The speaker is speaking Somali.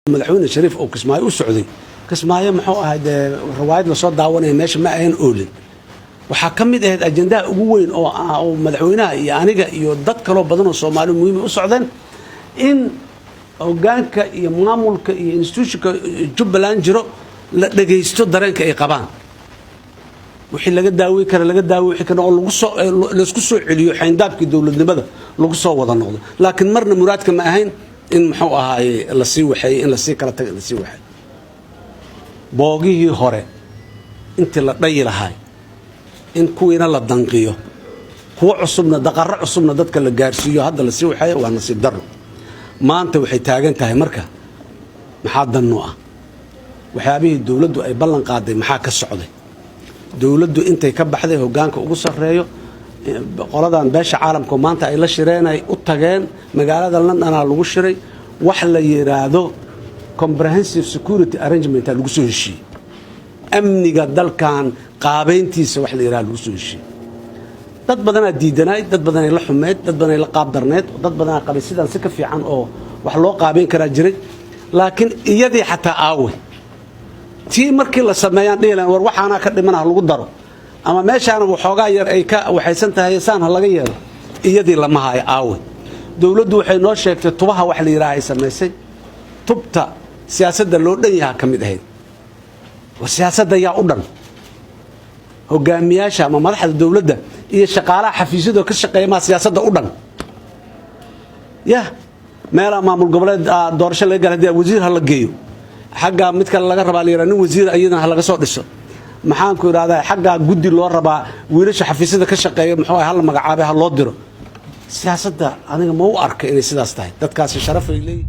Madaxweyne Shariif oo Kismaayo u socday, Kismaayo muxuu ahay dee, rawaayad lasoo daawanaya meesha ma ahan oolin. Waxaa ka mid ahayd ajandaha ugu weyn oo madaxweynaha iyo aniga iyo dad kaloo badan oo Soomaali muhiim u socdeen in hogaanka iyo maamulka iyo institutionka Jubbaland jiro la dhagaysto, dareenka ay qabaan, wixii laga daawey kara laga daawey, wixii kale oo lagu soo laysku soo celiyo xayndaabkii dowladnimada, lagu soo wada noqdo. Laakiin marna muraadka ma ahayn in muxuu ahaaye lasii waxeeyey, in lasii kala taga, lasii waxeey boogihii hore intii la dhayi lahaay, in kuwiina la danqiyo, kuwo cusubna, daqaro cusubna dadka la gaarsiiyo, hadda lasii waxeeyo, waa nasiib darro. Maanta waxay taagan tahay marka, maxaa dannu ah? Waxyaabihii dowladdu ay ballan qaaday maxaa ka socday? Dowladdu intay ka baxday, hoggaanka ugu sarreeyo qoladan beesha caalamka maanta ay la shireen, ay u tageen magaalada Londonaa lagu shiray, wax la yidhaahdo comprehensive security arrangement lagu soo heshiiyey. Amniga dalkan qaabayntiisa wax la yidhahdo lagu soo heshiiyey. Dad badanaa diidanaay, dad badanay la xumeyd, dad badanay la qaab darneed, dad badanaa qabay sidaan si ka fiican oo wax loo qaabayn karaa jiray. Laakiin iyadii xataa aawe? Tii markii la sameeyaan dhihi lahayn, war waxaanaa ka dhiman, ha lagu daro, ama meeshaana waxoogaa yar ay ka waxaysan tahay, saan ha laga yeelo. Iyadii lama hayo. Aawe? Dowladdu waxay noo sheegtay tubaha wax la yidhaha ay samaysay. Tubta siyaasadda loo dhan yahaa ka mid ahayd. War siyaasadda yaa u dhan? Hogaamiyaasha ama madaxda dowladda iyo shaqaalaha xafiisyadoo ka shaqeeya maa siyaasadda u dhan? Ya meelaa maamul goboleed doorasho laga gala, hadii wasiir ha la geeyo, xaggaa mid kale laga rabaa la yidhaha nin wasiir iyadana ha laga soo dhiso. Maxaan ku idhahdaa, xaggaa guddi loo rabaa, wiilasha xafiisyada ka shaqeeya muxuu ha la magacaabay, ha loo diro. Siyaasadda aniga ma u arka inay sidaas tahay. Dadkaasi sharaf ay leeyihin.